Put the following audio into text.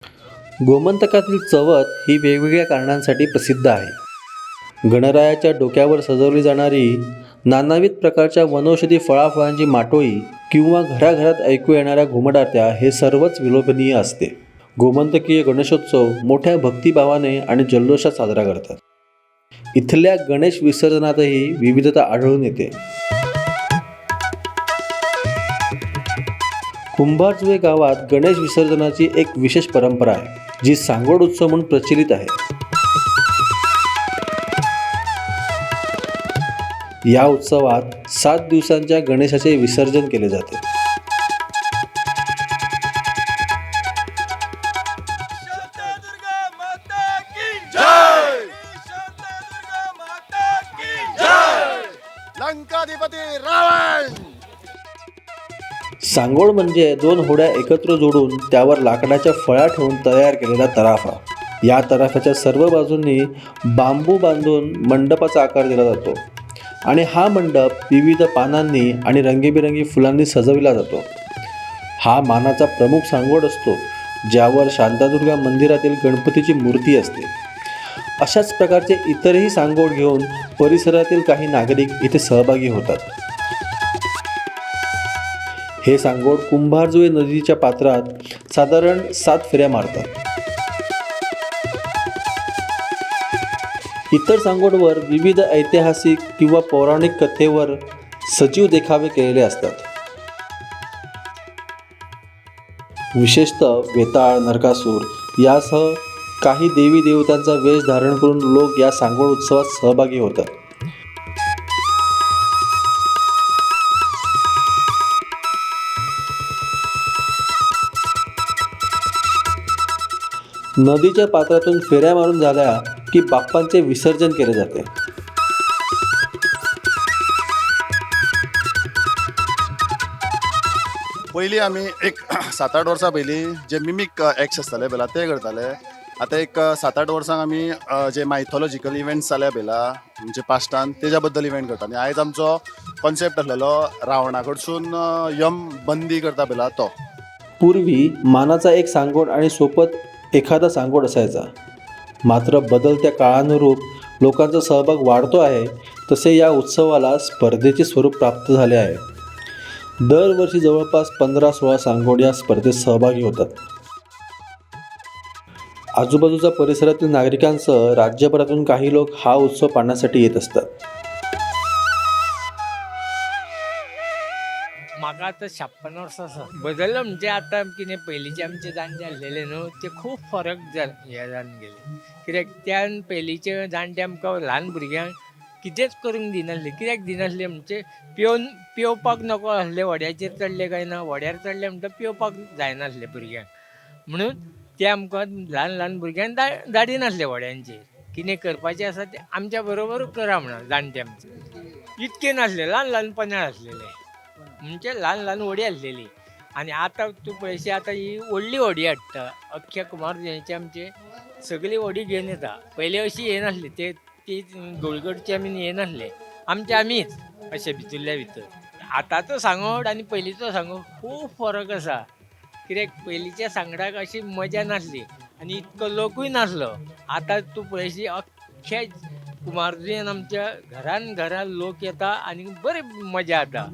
गोमंतकातील चवथ ही वेगवेगळ्या कारणांसाठी प्रसिद्ध आहे. गणरायाच्या डोक्यावर सजवली जाणारी नानाविध प्रकारच्या वनौषधी फळाफळांची माटोळी किंवा घराघरात ऐकू येणाऱ्या घुमट आरत्या हे सर्वच विलोभनीय असते. गोमंतकीय गणेशोत्सव मोठ्या भक्तिभावाने आणि जल्लोषात साजरा करतात. इथल्या गणेश विसर्जनातही विविधता आढळून येते. कुंभारजुवे गावात गणेश विसर्जनाची एक विशेष परंपरा आहे, जी सांगोड उत्सव म्हणून प्रचलित आहे. या उत्सवात 7 दिवसांच्या गणेशाचे विसर्जन केले जाते. शांतादुर्गा माता की जय! शांतादुर्गा माता की जय! लंकाधिपती रावण. सांगोड म्हणजे 2 होड्या एकत्र जोडून त्यावर लाकडाच्या फळ्या ठेवून तयार केलेला तराफा. या तराफ्याच्या सर्व बाजूंनी बांबू बांधून मंडपाचा आकार दिला जातो आणि हा मंडप विविध पानांनी आणि रंगीबेरंगी फुलांनी सजविला जातो. हा मानाचा प्रमुख सांगोड असतो, ज्यावर शांतादुर्गा मंदिरातील गणपतीची मूर्ती असते. अशाच प्रकारचे इतरही सांगोड घेऊन परिसरातील काही नागरिक इथे सहभागी होतात. हे सांगोड कुंभारजुवे नदीच्या पात्रात साधारण 7 फेऱ्या मारतात. इतर सांगोडवर विविध ऐतिहासिक किंवा पौराणिक कथेवर सजीव देखावे केलेले असतात. विशेषतः वेताळ, नरकासूर यासह काही देवी देवतांचा वेश धारण करून लोक या सांगोड उत्सवात सहभागी होतात. नदीच्या पात्रातून फेऱ्या मारून झाल्या की बाप्पांचे विसर्जन केले जाते. पयलीं आमी एक 7-8 वर्सां पयलीं जे मिमीक एक्ट्स आसताले पयला ते करताले. आतां एक 7-8 वर्सांक आमी जे मायथोलॉजिकल इव्हेंट्स जाल्या पयला म्हणजे पास्टान तेज्या बद्दल इव्हेंट करता. आनी आयज आमचो कॉन्सेप्ट आसलेलो रावणा कडसून यम बंदी करता पयला तो. पूर्वी मानाचा एक सांगोड आणि सोबत एखादा सांगोड असायचा. मात्र बदलत्या काळानुरूप लोकांचा सहभाग वाढतो आहे, तसे या उत्सवाला स्पर्धेचे स्वरूप प्राप्त झाले आहे. दरवर्षी जवळपास 15-16 सांगोड या स्पर्धेत सहभागी होतात. आजूबाजूच्या परिसरातील नागरिकांसह राज्यभरातून काही लोक हा उत्सव पाहण्यासाठी येत असतात. म्हाका आतां 56 वर्सां आसा. बदल्लो म्हणजे आतां कितें, पयलींचे आमचे जाणटे आसलेले न्हू, ते खूब फरक जाल हे जावन गेले. कित्याक त्या पयलींचे जाणटे आमकां ल्हान भुरग्यांक कितेंच करूंक दिनासले. कित्याक दिनासले म्हणजे पिवन पिवपाक नको आसले. व्हड्याचेर चडले काय ना, व्हड्यार चडले म्हणटा पिवपाक जायनासले भुरग्यांक, म्हणून ते आमकां ल्हान ल्हान भुरग्यांक धाडिनासले व्हड्यांचेर. कितें करपाचें आसा तें आमच्या बरोबर करा म्हणून जाणटे आमचे. इतके नासले, ल्हान ल्हान पनेळ आसलेले, म्हणजे ल्हान ल्हान व्हडी आसलेली. आनी आतां तूं पळयशी, आतां ही व्हडली व्हडी हाडटा. अख्ख्या कुमारजुंवेची आमचे सगळी व्हडी घेवन येता. पयलीं अशी येनासली, ते ती गोळगडची आमी येनासले, आमचे आमीच अशे भितरल्या भितर. आतांचो सांगोड आनी पयलींचो सांगोड खूब फरक आसा. कित्याक पयलींच्या सांगडाक अशी मजा नासली आनी इतको लोकूय नासलो. आतां तूं पळयशी, अख्ख्या कुमारजुंव्यान आमच्या घरान घरान लोक येता आनी बरी मजा येता.